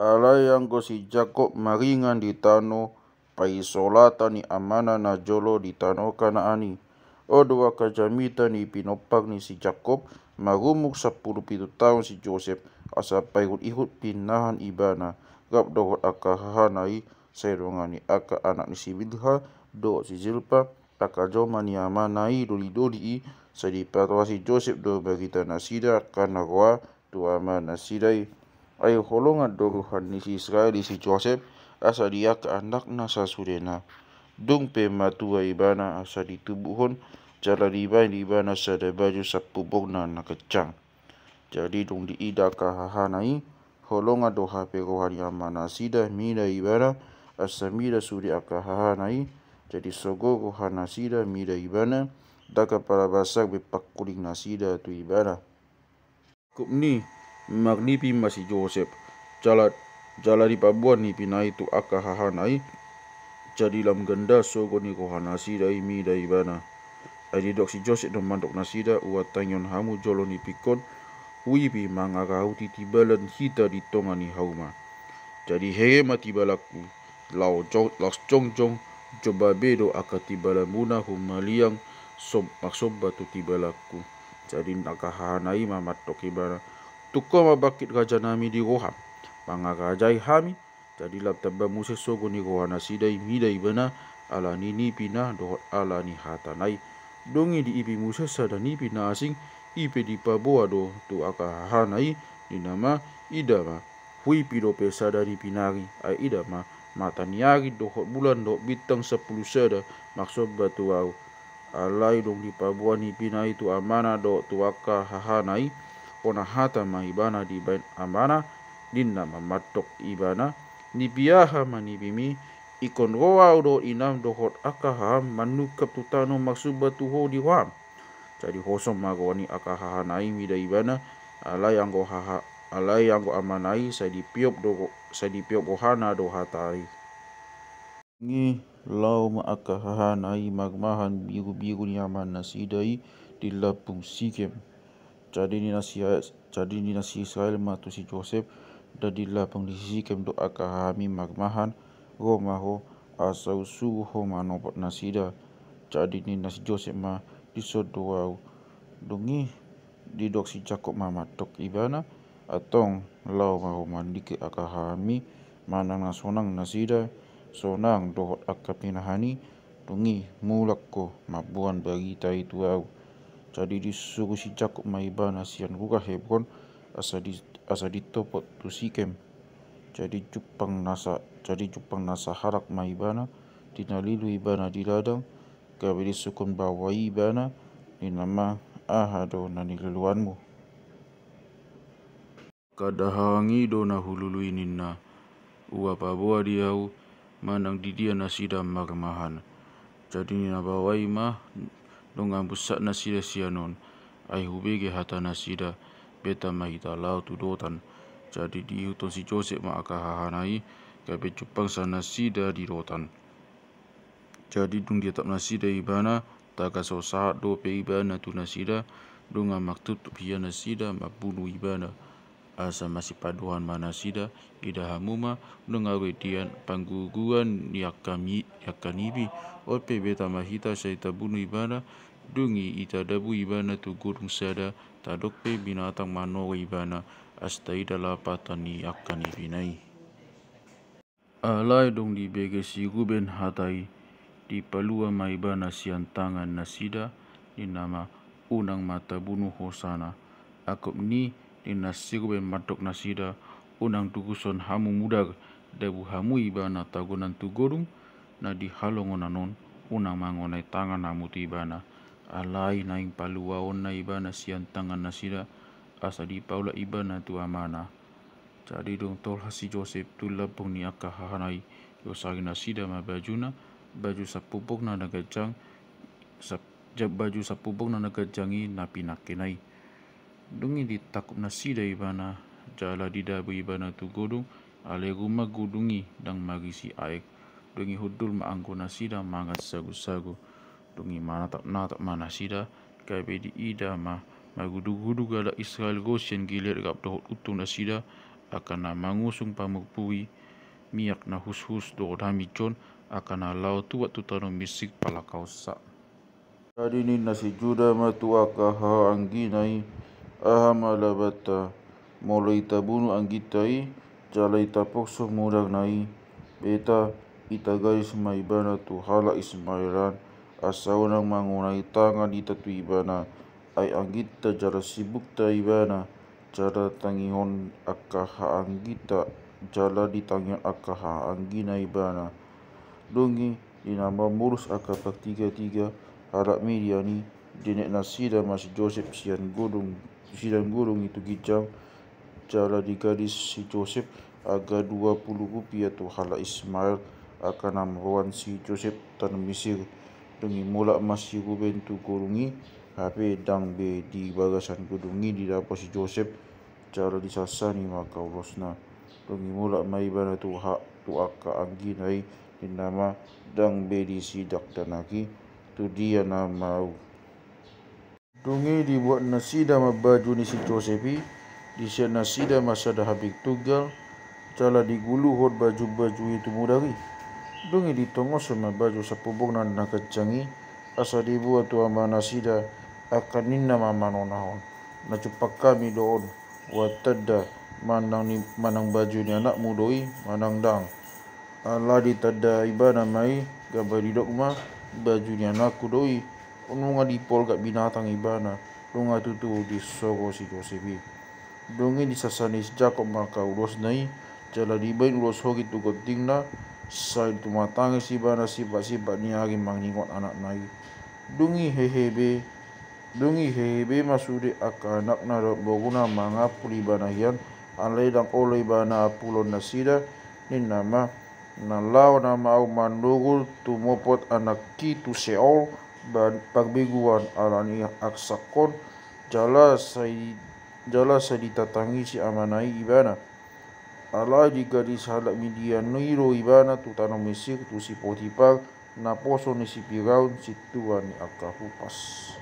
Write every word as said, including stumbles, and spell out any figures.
Alai anggo si Jakkob maringan di tano paisolatan ni amana na jolo di tano Kanaan i. On do angka jamita ni pinompar ni si Jakkob. Marumur sampulu pitu taon si Josep, asa paihutihut pinahan ibana, rap dohot angka hahana i, sai dongani angka anak ni si Bilha dohot si Zilpa, angka jolma ni amana i dolidoli i. Sai dipatoa si Josep do barita nasida angka na roa tu amanasida i. Ai holongan do roha ni si Israel i si Josep, asa di angka anakna sasudena. Dung pe matua ibana asa ditubuhon, jala dibaen ibana sada baju sampubokna na ganjang. Jadi dung diida angka hahana i, holongan do hape roha ni amanasida mida ibana, asa mida sude angka hahana i. Jadi sogo rohanasida mida ibana, dang apala basar be pangkulingnasida tu ibana. Cukup ni, marnipi ma si Josep, jala, jala dipaboa nipina i tu angka hahana i. Jadi lam ganda sogo ni rohanasida i mida ibana. Ai didok si Josep do mandok nasida, ua tangihon hamu jolo nipingkon, huipi mangarauti timbalan hita di tonga ni hauma. Jadi hehe ma timbalanku, laos jo-, laos jongjong, jomma be do angka timbalanmuna humaliang som-, marsomba tu timbalanku. Jadi angka hahana i ma mandok ibana, tung ho ma bangkit rajanami di roham, mangarajai hami. Jadi lam tamba muse sogo ni rohanasida i mida ibana, ala ni nipina dohot ala ni hatana i. Dung i diipi muse sada nipi na asing, i pe dipaboa do tu angka hahana i, ninna ma, ida ma, huipi dope sada nipi nari, ai ida ma, mata ni ari dohot bulan dohot bintang sampulu sada marsomba tu ahu. Alai dung dipaboa nipina i tu amana dohot tu angka hahana i, hona hata ma ibana dibaen amana, ninna ma mandok ibana, nipi aha ma nipimi, ingkon ro ahu dohot inam dohot angka haham manungkap tu tano marsomba tu ho di roham. Jadi hosom ma roha ni angka hahana i mida ibana, alai anggo haha-, alai anggo amana i sai dipeop do, sai dipeop rohana do hata i. Ngi, laho ma angka hahana i marmahan birubiru ni amanasida i di lambung Sikem. Jadi ninna si, jadi ninna si Israel ma tu si Josep, da di lambung ni si Sikem do angka hahami marmahan, ro ma ho, asa husuru ho manopot nasida. Jadi ninna si Josep ma, dison do ahu. Dung i didok si Jakkob ma mandok ibana, antong laho ma ho mandingke angka hahami, manang na sonang nasida, sonang dohot angka pinahan i. Dung i mulak ho mamboan barita i tu ahu. Jadi disuru si Jakkob ma ibana sian rura Hebron, asa di, asa ditopot tu Sikem. Jadi jumpang nasa, jadi jumpang nasa halak ma ibana, tinalilu ibana di ladang, gabe disungkun baoa i ibana, ninna ma, aha do na niluluanmu? Angka dahahang i do na hulului ninna, ua paboa di ahu, manang di dia nasida marmahan. Jadi ninna baoa i ma, dongan bunsat nasida sian on, ai hubege hata nasida, beta ma hita laho tu Dotan. Jadi diihuthon si Josep ma angka hahana i, gabe jumpangsa nasida di Dotan. Jadi dung diatap nasida ibana, tagan so sahat dope ibana tu nasida, dongan martutup hian nasida mambunu ibana. Asa masipadohan ma nasida, ida hamu ma, unang ahu dian pangguguan ni angka mi-, ni angka nipi, on pe beta ma hita sai tabunu ibana. Dung i tadabu ibana tu godung sada, tadok pe binatang manoro ibana, asa taida lapatan ni angka nipina i. Alai dung dibege si Ruben hata i, dipalua ma ibana sian tangan nasida, ninna ma, unang ma tabunu hosana. Angkup ni, ninna si Ruben mandok nasida, unang durushon hamu mudar, dabu hamu ibana tagonan tu godung, na di halongonan on, unang mangonai tangan hamu tu ibana. Alai naeng paluaonna ibana sian tangan nasida, asa dipaulak ibana tu amana. Jadi dung tolhas si Josep tu lambung ni angka hahana i, diosari nasida ma bajuna, baju sampubokna na ganjang, sap-, ja-, baju sampubokna na ganjang i na pinangkena i. Dung i ditangkup nasida ibana, jala didabu ibana tu godung, alai ruma godung i ndang marisi aek. Dung i hundul ma anggo nasida mangan sagusagu. Dung i manatapnatap ma nasida, gabe diida ma, margudurgudur halak Israel ro sian Gilead rap dohot untung nasida, angka na mangusung pamumpui miak na hushus dohot hamijon, angka na laho tuat tu tano Misir palakaonsa. Jadi ninna si Juda ma tu angka hahaanggina i, aha ma labanta, molo ita bunu angginta i, jala ita pokso mudakna i, beta, ita gadis ma ibana tu halak Ismael an, asa unang mangonai tangan ita tu ibana, ai angginta jala sibukta ibana, jala tangihon angka hahaanggita, jala ditangihon angka hahaanggina ibana. Dung i, di na mamolus angka partigatiga halak Midian i, dinek nasida ma si Josep sian godung, sian godung i tu ginjang, jala digadis si Josep angka dua pulu rupia tu halak Ismael, angka na mamboan si Josep tano Misir. Dung i mulak ma si Ruben tu godung i, hape ndang be di bagasan godung i didapot si Josep, jala disansani ma angka ulosna. Dung i mulak ma ibana tu ha-, tu angka anggina i, ninna ma, ndang be disi dakdanak i, tu dia nama ahu. Dung i dibuat nasida ma baju ni si Josep i, disiat nasida ma sada habeg tunggal, jala diguluhon baju-baju i tu mudak i. Dung i ditongoshon ma baju sampubongna na ganjang i, asa diboan tu ama nasida, angka ninna ma manonahon, na jumpang hami do on, boan tanda manang ni, manang baju ni anakmu do i, manang ndang. Ala ditanda ibana ma i, gabe didok ma, baju ni anakku do i, nunga dipolgak binatang ibana, nunga tutu disogo si Josep i. Dung i disansani si Jakob ma angka ulosna i, jala dibahen ulos hogit tu gontingna, sai tumatangis ibana sipat-sipat ni ari mangingot anakna i. Dung i hehe be, dung i hehe be ma sude angka anakna dohot boruna mangampul ibana hian, alai ndang olo ibana ampulon nasida, ninna ma, na laho nama ahu manogor tumopot anakki tu Seol, ba-, parbeguan ala ni aksakon, jala sai, jala sai ditatangisi amana i ibana. Alai digadis halak Midian i do ibana tu tano Misir tu si Potipar, naposo ni si Firaun, sintua ni angka hupas.